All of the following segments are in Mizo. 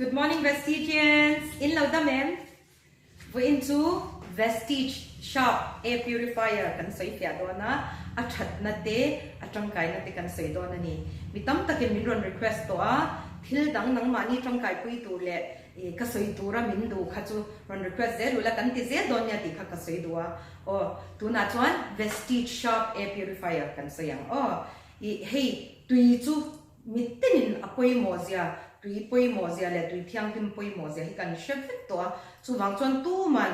Good morning Vestigians! In lo dam em? Vawiin chu Vestige Sharp Air Purifier kan sawi fiah dawn a, a thatna te, a tangkaina te kan sawi dawn a ni. Mi tam takin min rawn request tawh a, thil dang nangmahni tangkaipui tur leh ka sawi tura min duh kha chu rawn request zel ula kan ti zel dawn nia tih kha ka sawi duh a. Aw, tunah chuan Vestige Sharp Air Purifier kan sawi ang aw. Ih hei tui chu Mitinin a pawimawhzia, tui pawimawhzia leh tui thianghlim pawimawhzia hi kan hre vek tawh a, chuvang chuan tuman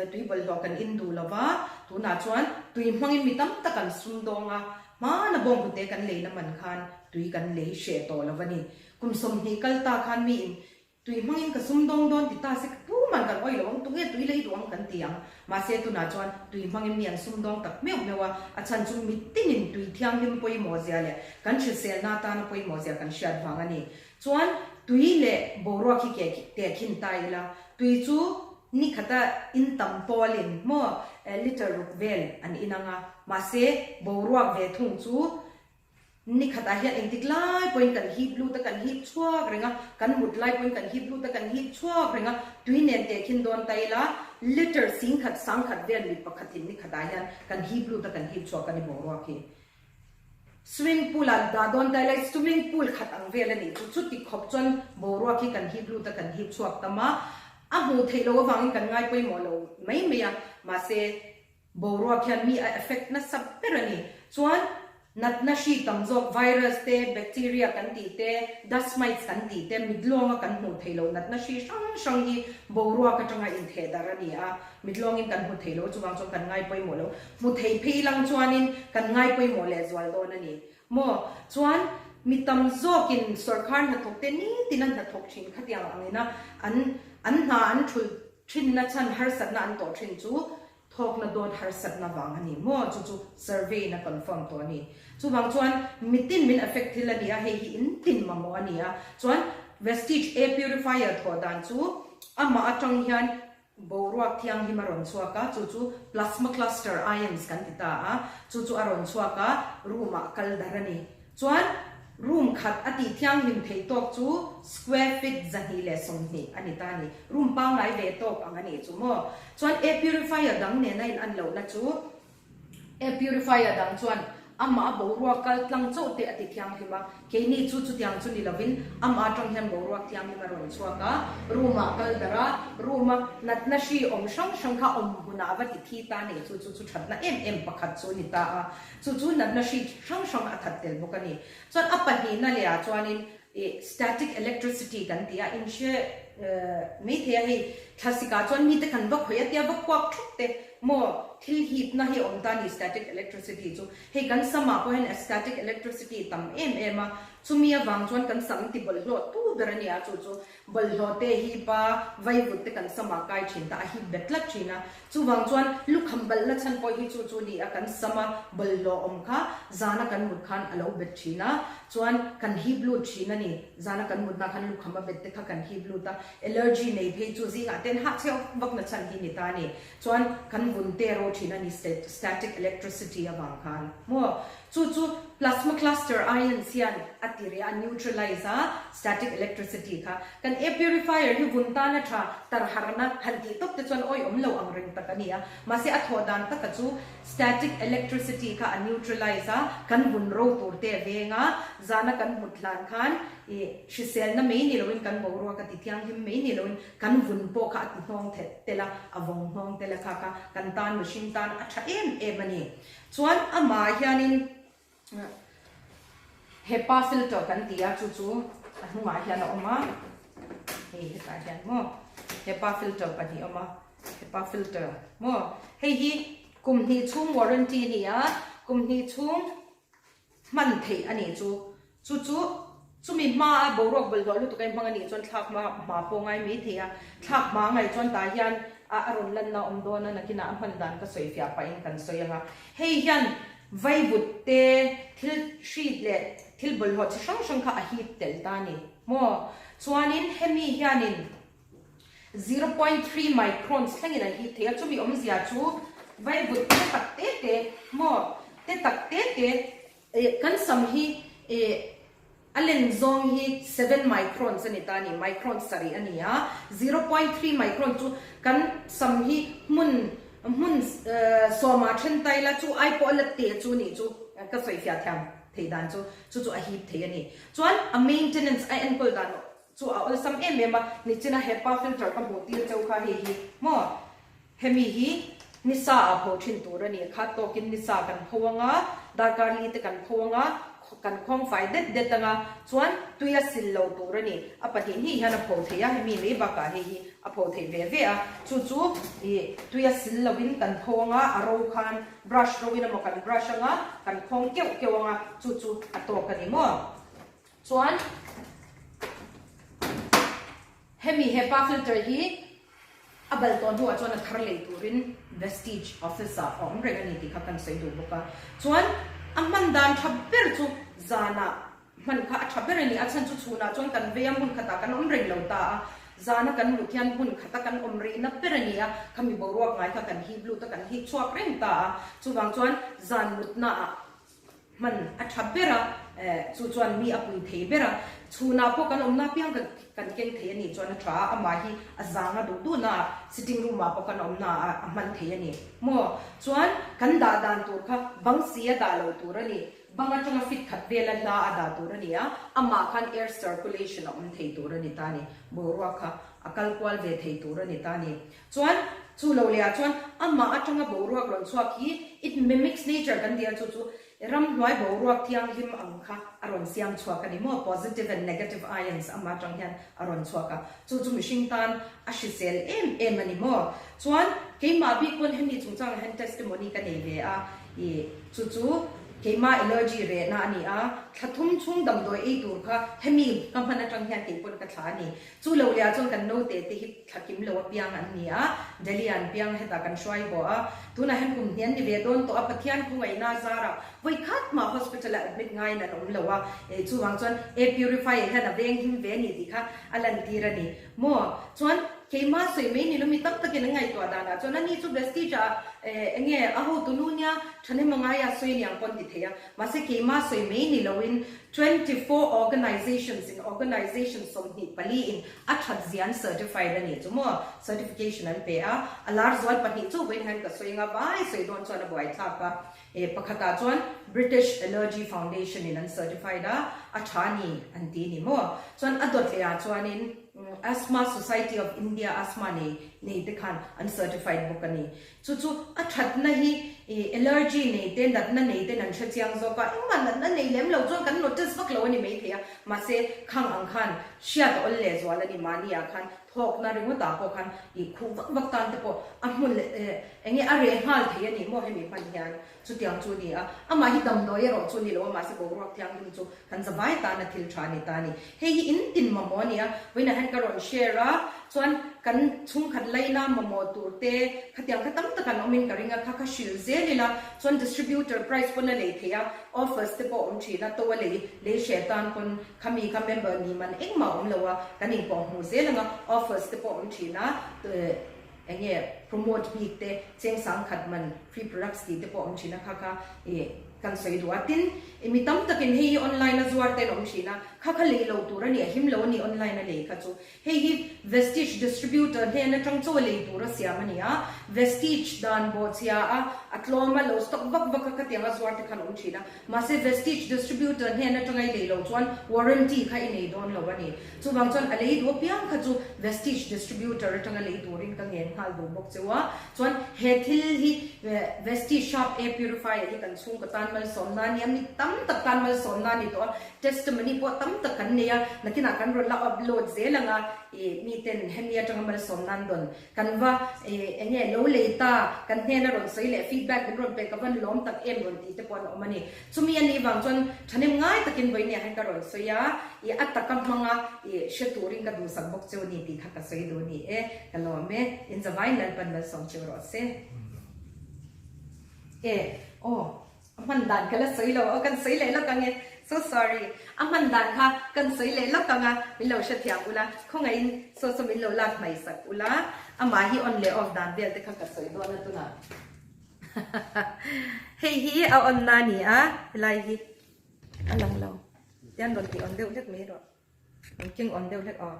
tui bawlhhlawh kan in duh lo va, tunah chuan tui hmangin mi tam tak an sumdawng a, hmana bawnghnute kan leina man khan tui kan lei hreh tawh lo a ni. Kum 20 kal ta khan miin Tui hmangin ka sum dawng dawn ti ta se ka tuman kan awih lo ang, tunge tui lei duh ang kan ti ang. Mahse tunah chuan tui hmangin mi an sum dawng tak meuh meuh a, a chhan chu mitinin tui thianghlim pawimawh zia leh kan hriselna atana pawimawh zia kan hriat vang a ni. Chuan tui leh boruak hi ke tehkhin ta ila, tui chu ni khata in tam pawlin maw liter ruk vel an inang a, mahse boruak ve thung chu Ni khatah hian engtik lai pawhin kan hip lut a, kan hip chhuak reng a, kan mut lai pawhin kan hip lut a, kan hip chhuak reng a, tui nen teh khin dawn ta ila, litre singkhat sangkhat vel mit pakhatin ni khatah hian kan hip lut a, kan hip chhuak a ni boruak hi. Swimming pool ah dah dawn ta ila, swimming pool khat ang vel a nih chu, chuti khawp chuan boruak hi kan hip lut a, kan hip chhuak tam a, a hmuh theih loh avangin kan ngai pawimawh lo mai mai a, mahse, Boruak hian mi a effect nasa ber a ni. Chuan natna hri tam zawk virus te, bacteria kan tih te, dust mites kan tih te, mitlawnga kan hmuh theih loh natna hri hrang hrang hi boruak atanga intheh darh a ni a. Mitlawngin kan hmu thei lo chuvang chuan kan ngai pawimawh lo. Hmu thei phei lang chuanin kan ngai pawimawh lehzual dawn a ni. Maw? Chuan mi tam zawkin sawrkhar hnathawk te nitin a hnathawk thin khatiang angina an an hna an thulh Thinna chhan harsatna an tawh thin chu thawkna dawt harsatna vang a ni maw? Chu chu survey in a confirm tawh a ni. Chuvang chuan mitin min affect thil a ni a, hei hi in tin mamawh a ni a. Chuan Vestige air purifier thawh dan chu amah atang hian boruak thianghlim a rawn chhuak a, chu chu plasma cluster ions kan ti ta a, chu chu a rawn chhuak a, room ah kal dar a ni. Chuan room khat a tih thianghlim theih tawk chu square feet 220 a ni ta a ni. Room pangngai ve tawk ang a nih chu maw? Chuan air purifier dang nena in an lohna chu air purifier dang chuan amah a boruak kal tlang chauh te a ti thianghlim a, keini chu chutiang chu ni lovin amah atang hian boruak thianghlim a rawn chhuak a, room ah kal darh a, room a natna hri awm hrang hrang kha awm hmunah a va ti thi ta a nih chu chu chu thatna em em pakhat chu a ni ta a. Chu chu natna hri hrang hrang a that tel bawk a ni. Chuan a pahnihna leh ah chuanin ih static electricity kan ti a, in hre maithei a hei thlasik ah chuan mite kan va khawih a tia va puak thup te maw thil hipna hi a awm ta a ni static electricity chu. Hei kan sam ah pawh hian static electricity tam em em a, chumi avang chuan kan sam ti bawlhhlawh tu ber a ni a chu chu. Bawlhhlawh te hi pa vaivut te kan sama kai thin ta a hip bet tlat thin a, chuvang chuan lukham balhna chhan pawh hi chu chu ni a kan sama bawlhhlawh awm kha zana kan mut khan a lo bet thin a, chuan kan hip lut thin a ni, zana kan mutna khan lukham a bet te kha kan hip lut a, allergy nei phei chu zingah ten hahchhiau vakna chhan hi ni ta a ni, chuan kan vun te ro thin a ni static electricity avang khan maw. Chu chu plasma cluster ions hian a ti reh a, neutralize a, static electricity kha. Kan air purifier hi vun tana tha tarharna han tih tawp te chuan awi awm lo ang reng tak a ni a. Mahse a thawh dan taka chu static electricity kha a neutralize a, kan vun ro tur te a veng a, zana kan hmut hlan khan ih hriselna mai ni loin kan boruak a ti thianghlim mai ni loin kan vun pawh kha a ti hnawng thelh tel a, a vawng hnawng tel a kha kha kan tan mihring tan a tha em em a ni. Chuan amah hianin hepa filter kan ti a, chu chu a hnungah hian a awm a, hei hetah hian maw hepa filter pahnih a awm a, hepa filter maw hei hi kum hnih chhung warranty a ni a, kum hnih chhung hman theih a nih chu. Chu chu chumi hmaa boruak bawlhhlawh lutuk a inhmang a nih chuan thlak hma hma pawh ngai mai thei a, thlak hma ngaih chuan tah hian a a rawn lanna awm dawn a, nakinah a hman dan ka sawi fiah pahin kan sawi ang a. Hei hian vaivut te, thil hri leh thil bawlhhlawh chi hrang hrang kha a hip tel ta a ni maw? Chuanin hemi hianin 0.3 microns thlengin an hip thei a, chumi awmzia chu vaivut te tak te te maw te tak te te. Kan sam hi. A len zawng hi seven microns a ni ta a ni, micron sarih a ni a, 0.3 micron chu kan sam hi hmun hmun sawmah then ta ila chu ai pawh a la teh chu nih chu ka sawi fiah thiam thei dan chu chu chu a hip thei a ni. Chuan a maintenance a enkawl dan chu a awlsam em em a, nichina hepa filter ka hmuh tir cheu kha hei hi maw Hemi hi nisa ah pho thin tur a ni. Khat tawkin nisa kan pho anga, darkar li te kan pho anga, kan khawng fai det det anga, chuan tui a sil lo tur a ni. A pahnihnih hian a pho thei a, hemi mai bakah hei hi a pho thei ve ve a. Chu chu ih tui a sil lovin kan pho anga, a ro khan brush ro in emaw kan brush anga, kan khawng keuh keuh anga, chu chu a tawk a ni maw. Chuan hemi hepa filter hi A bal tawh hnuah chuan a thar lei turin Vestige office ah a awm reng a ni tih kha kan sawi duh bawk a. Chuan a hman dan tha ber chu zanah hman kha a tha ber a ni. A chhan chu chhunah chuan kan vei a, hmun khatah kan awm reng lo ta a. Zana kan mut hian hmun khata kan awm rihna ber a ni a, khami boruak ngai kha kan hip lut a, kan hip chhuak reng ta a. Chuvang chuan zan mutnaah Hman a tha ber a, chu chuan mi a pui thei ber a, chhunah pawh kan awmna apiang kan keng thei a nih chuan a tha a, amah hi a zang a duh duhna ah sitting room ah pawh kan awmna ah a hman thei a ni maw? Chuan kan dah dan tur kha bang si a dah lo tur a ni, bang atanga fit khat vela hla a dah tur a ni a, amah khan air circulation a awm thei tur a ni ta a ni, boruak kha a kal kual ve thei tur a ni ta a ni. Chuan chu lo leh ah chuan amah atanga boruak rawn chhuak hi it mimics nature kan ti a chu chu ramhnuai boruak thianghlim ang kha a rawn siam chhuak a ni maw positive and negative ions amah atang hian a rawn chhuak a chu chu mihring tan a hrisel em em a ni maw chuan keimah bik pawn hemi chungchangah hian testimony ka nei ve a i chu chu keimah allergy rehna a ni a thla thum chhung damdawi ei tur kha hemi ka hman atang hian keipawn ka thla a ni. Chu lo leh ah chuan kan naute te hi thla kim lo apiang an ni a, Delhi ah an piang hetah kan hruai haw a, tunah hian kum hnian ni ve dawn tawh a, Pathian khawngaihna a zar a, vawi khat mah hospital ah admit ngaiin an awm lo a, eh chuvang chuan air purifier hian a veng him ve a ni tih kha a lantir a ni maw? Chuan keimah sawi mai ni lo mi tam takin an ngaihtuah danah chuan ani chu Vestige ah eh enge a hotu nu nia thahnem a ngai a sawi aniang pawn ti thei a, mahse keimah sawi mai ni loin 24 organizations in organization 24 in a that zia an certified a nih chu maw, certification an pe a, a lar zual pahnih chu vawiin hian ka sawi anga vai sawi dawn chuan a buai thlak a, eh pakhatah chuan British Allergy Foundation in an certified a, a tha a ni an ti ni maw, chuan a dawt leh ah chuanin Asthma Society of India asthma nei nei te khan an certified bawk a ni. Chu chu a thatna hi allergy nei te, natna nei ten an hre chiang zawk a, engmah natna nei lem lo chuan kan notice vak lo a ni maithei a, mahse khang ang khan hriat a awl leh zual a ni, mahni ah khan thawkna ringawt ah pawh khan ih khuh vak vak tan te pawh a hmun leh eng nge a reh nghal thei a ni maw hemi hman hian chutiang chu a ni a, amah hi damdawi erawh chu a ni lo a, mahse boruak thianghlim chu Kan zavai tana thil tha a ni ta a ni. Hei hi in tin mamawh a ni a, vawiinah hian ka rawn share a, chuan kan chhungkhat laina mamawh tur te khatiang kha tam tak an awmin ka ring a, kha kha hrilh zel ila, chuan distributor price pawn a lei theih a, offers te pawh a awm thin a, to a lei lei hreh tan pawn khami kha member ni man engmah a awm lo a, kan inpawh hmuh zel ang a, offers te pawh a awm thin a, eng nge promote bik te cheng sangkhat man free products tih te pawh a awm thin a, kha kha ih. Kan sawi duh a, tin, i mi tam takin hei hi online a zuar ten awm thin a, kha kha lei lo tur a ni, a him lo a ni online a lei kha chu. Hei hi Vestige distributor hnen atang chaw lei tur a siam a ni a, Vestige dan bawhchhia a, a tlawm a, lo stock vak vak a khatiang a zuar te khan awm thin a, mahse Vestige distributor hnen atanga i lei lo chuan warranty kha i nei dawn lo a ni. Chuvang chuan a lei duh apiang kha chu Vestige distributor atanga lei turin ka ngen nghal duh bawk cheu a, chuan he thil hi Vestige Sharp Air Purifier hi kan chhungkaw tan malsawmna a ni a, mi tam tak tan malsawmna a ni tawh a, testimony pawh tam tak kan nei a, nakinah kan rawn la upload zel ang a, ih miten hemi atanga malsawmna an rawn Kan va eng nge lo lei ta, kan hnena rawn sawi leh feedback min rawn pek a van lawm tak em rawn tih te pawh an awm a ni. Chumi a nih vang chuan thahnem ngai takin vawinia hian ka rawn sawi a, ih a taka hmanga ih hre turin ka duhsak bawk cheu ni tih kha ka sawi duh ni e, ka lawm e, in zavaiin Lalpan malsawm cheu rawh se. E aw. A hman dan ka la sawi lo aw, kan sawi leh lawk ang e, so sorry, a hman dan kha kan sawi leh lawk ang a, min lo hrethiam ula, khawngaihin saw saw min lo lak hmai sak ula, amah hi on leh off dan vel te kha ka sawi dawn a tunah hei hi a on na a ni a, helai hi a lang lo. Tian rawn tih on deuh hlek mai rawh. An keng on deuh hlek aw.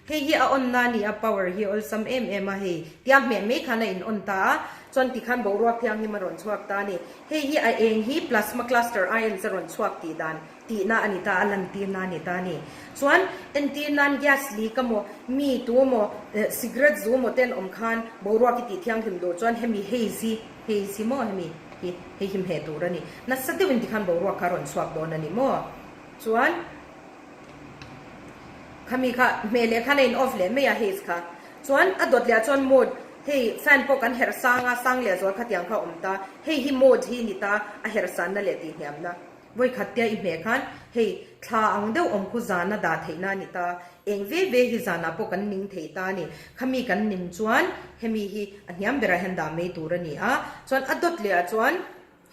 Hei hi a on na a ni a, power hi awlsam em em a hei. Tia hmeh mai khan a in on ta a, chuan tikhan boruak thianghlim a rawn chhuak ta a ni. Hei hi a eng hi plasma cluster ions a rawn chhuak tih dan tihna a ni ta, a lantirna a ni ta a ni. Chuan entir nan gas leak emaw, mi tu emaw, cigarette zu emaw te an awm khan boruak i tih thianghlim duh chuan hemi haze hi, haze hi maw hemi hi, hei hi hmeh tur a ni. Nasa deuhin tikhan boruak kha a rawn chhuak dawn a ni maw? Chuan khami kha hmeh leh khan a in off leh mai a haze kha. Chuan a dawt leh ah chuan mode hei fan pawh kan herh sang a, sang leh zual khatiang kha a awm ta. Hei hi mode hi ni ta, a herh sanna leh tihhniamna. Vawikhat tia i hmeh khan hei thla ang deuh awm khu zana dah theihna a ni ta. Eng ve ve hi zanah pawh kan ning thei ta a ni. Khami kan ning chuan hemi hi a hniam berah hian dah mai tur a ni a. Chuan a dawt leh ah chuan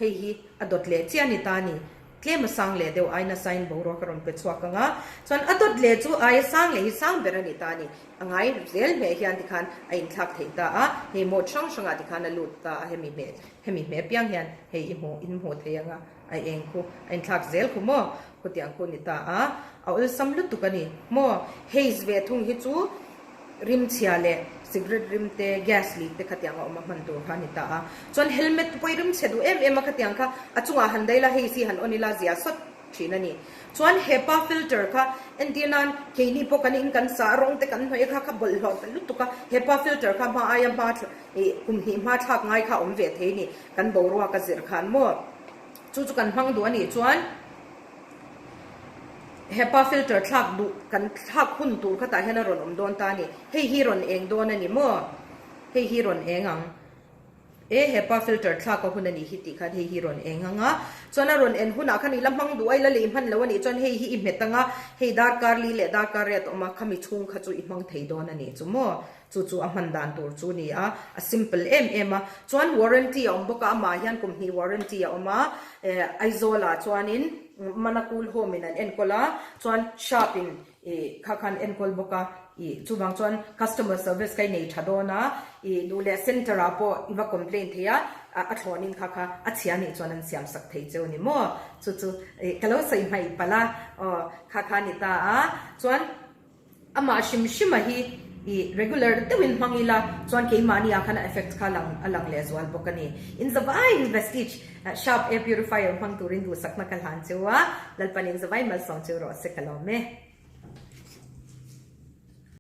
hei hi a dawt leh chiah a ni ta a ni. Tlem a sang leh deuh aina sain boruak a rawn pe chhuak ang a. Chuan a dawt leh chu aia sang leh hi sang ber a ni ta a ni. A ngai zel hmeh hian tikhan a inthlak thei ta a. Hei mawt hrang hrangah tikhan a lut ta a hemi hmeh hemi hmeh piang hian hei i hmuh in hmuh thei ang a. A eng khu a inthlak zel khu maw? Khutiang khu ni ta a, a awlsam lutuk a ni maw? Haze ve thung hi chu rim chhia leh cigarette rim te, gas leak te khatiang a awm a hman tur kha a ni ta a. Chuan helmet te pawh i rim chhe duh em em a khatiang kha a chungah han daila haze hi han on ila zia sawt thin a ni. Chuan hepa filter kha entir nan keini pawh kan in kan sa a rawng te kan hnawih a kha kha bawlhhlawh ta lutuk a, hepa filter kha hma aia hma ih kum hnih hma thlak ngai kha a awm ve thei a ni kan boruak a zir khan maw? Chu chu kan hmang duh a nih chuan hepa filter thlak duh kan thlak hun tur khatah hian a rawn awm dawn ta a ni. Hei hi rawn eng dawn a ni maw? Hei hi rawn eng ang. E hepa filter thlak a hun a nih hi tih khan hei hi rawn eng ang a. Chuan a rawn en hunah khan i la hmang duh a, i la lei hman lo a nih chuan hei hi i hmet ang a, hei darkar li leh darkar riat awm a, khami chhung kha chu i hmang thei dawn a nih chu maw? Chu chu a hman dan tur chu ni a, a simple em em a. Chuan warranty a awm bawk a, amah hian kum hnih warranty a awm a, eh Aizawl ah chuanin Manakul Home in an enkawl a, chuan Sharp in ih kha khan enkawl bawk a, ih chuvang chuan customer service kha i nei tha dawn a, ih duh leh center ah pawh i va complain thei a, a thlawn in kha kha a chhia nih chuan an siam sak thei cheu ni maw? Chu chu ih ka lo sawi hmaih palh a, aw kha kha a ni ta a, chuan. Amah hrim hrima hi i regular deuhin hmang ila chuan keimahni ah khan a effect kha lang a lang leh zual bawk a ni. In zavai in Vestige Sharp Air Purifier hmang turin duhsakna ka hlan cheu a, Lalpan in zavai malsawm cheu rawh se ka lawm e.